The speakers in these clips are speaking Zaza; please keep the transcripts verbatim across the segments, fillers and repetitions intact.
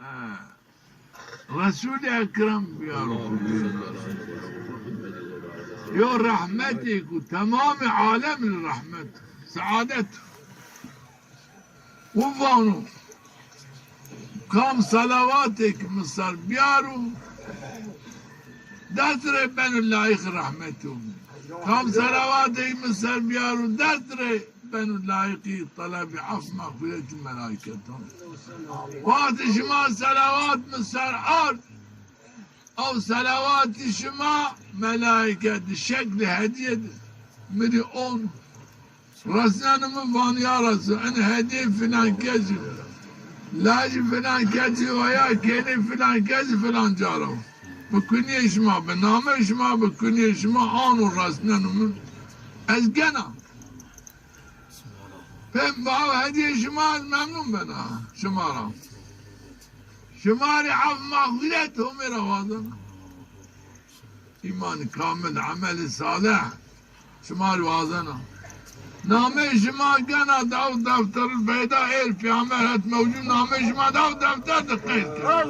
Ha. Resul-i Ekrem biyaro. Yo rehmetê ku temamê alem rehmet, saadet. Û vano, kam selawatêk mi ser biyaro, dest rê beno layîq rehmetê mi. Kam selawatêk mi ser biyaro, dest rê beno layîqî telebî ef, mexfîretî melaîketan. Wextî şima selawat mi ser ard, ew selawatî şima melaîke di şeklî hedîye di mi rê on. Resneno mi, vano ya Resul, in hedîye filan kesî, lajî filan kesî, veya kênê filan kesî filan ca ra. Bi kunyê şima, bi namê şima, bi kunyê şima ano resneno mi. Ez gena. Pê mi va hedîyê şima, ez memnun bena şima ra. Şima rê ef, mexfîret Homê ra wazena. Îmanî kamil, emelî salih şima rê wazena. Namê şima gena daw defterul peyda, êr pêxember het mewcûd, namê şima daw defter de qeyd kena.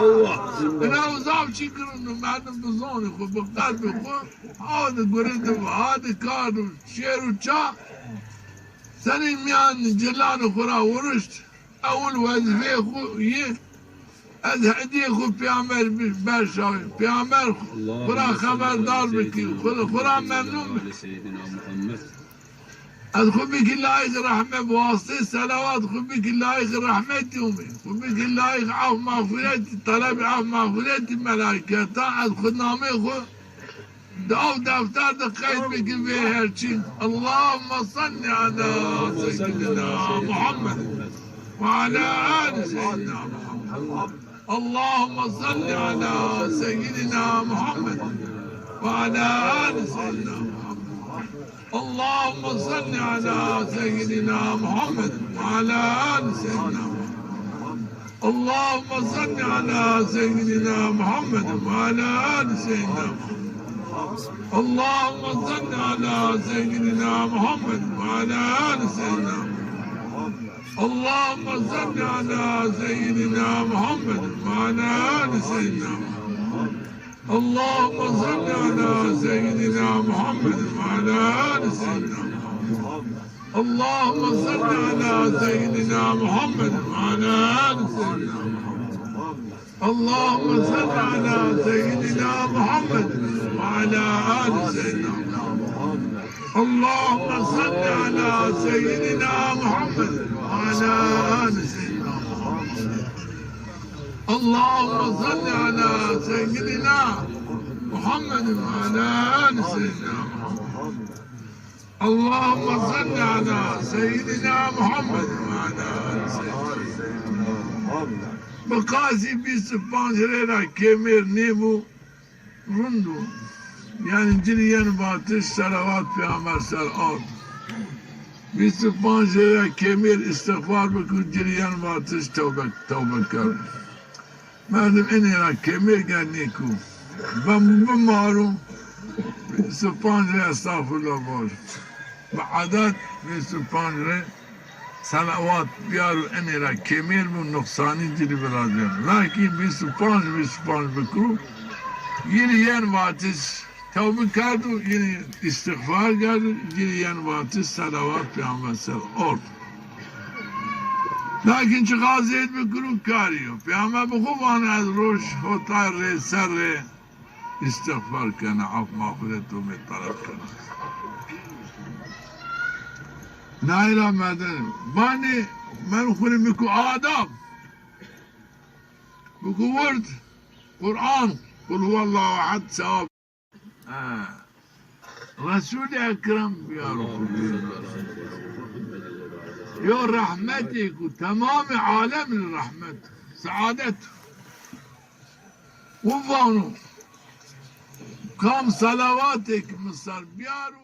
Allah! Ina zaf çi girûn o, merdim bi zonê xwu, bi qelbê xwu, ha di gurê di, ha di kar û şêr û ça, senî mîyan cilanê xwu ra wurişt. Ewil wezîfeyê xwu yê, ez hedîyê xwu pêxember bi-, berşawî. Pêxember xwu ra xeberdar bikî, xwu, xwu ra memnun bikî. Ez xwu bikî layîq rehmet, bi wasiteyê selawat xwu bikî layîq rehmetî Homê. Xwu bikî layîq ef, mexfîretî, telebî ef, mexfîretî melaîketan, ez xwu namê xwu daw defter de qeyd bikî vê her çî. Allahümme salli ala seyyidina Muhammed ve ala ali seyyidina Muhammed. Allahümme salli ala seyyidina Muhammed ve ala ali seyyidina Muhammed. Allahümme salli ala seyyidina Muhammed ve ala ali seyyidina Muhammed. اللهم صل على سيدنا محمد وعلى آل سيدنا محمد. اللهم صل على سيدنا محمد وعلى آل سيدنا محمد. اللهم صل على سيدنا محمد وعلى آل سيدنا محمد. اللهم صل على سيدنا محمد وعلى آل سيدنا محمد. اللهم صل على سيدنا محمد وعلى آل سيدنا محمد. اللهم صل على سيدنا محمد وعلى آل سيدنا محمد. اللهم صل على سيدنا محمد وعلى آل سيدنا محمد. اللهم صل على سيدنا محمد وعلى آل سيدنا محمد. اللهم صل على سيدنا محمد وعلى آل سيدنا محمد. Bi qasî bîst û panc rê ra kêmêr nêbo, rind o. Yanî ci rê yen vatiş selawat pêxember ser ard. Bîst û panc rê ra kêmêr îstixfar bikir, ci rê yen vatiş tewbe, tewbe ker. Merdim enê ra kêmêr gel nêko. Ben bimaro, bîst û panc rê estağfurullah vaj. Bi edet bîst û panc rê selawat biyaro, enê ra kêmêr bo, nuqsanî ci rê virazeno. Lakîn bîst û panc, bîst û panc bikiro, yî rê yen vatiş tewbe kerdo, yî rê îstixfar kerdo, yî rê yen vatiş selawat pêxember ser ard. Lakîn çiqas zêd bikiro karî yo. Pêxember bi xwu vano ez roj hotay rê ser rê îstixfar kena, af mexfîret Homê teleb kena. Nayra meden. Vanê, men xwu rê biko adab. Biko wird, Quran, Qul huwallahu ehad, sewab. Ha. Resul-i Ekrem biyaro. Yo rehmetê ku temamê alem rê rehmet, saadet. Û vano, kam selawatêk mi ser biyaro,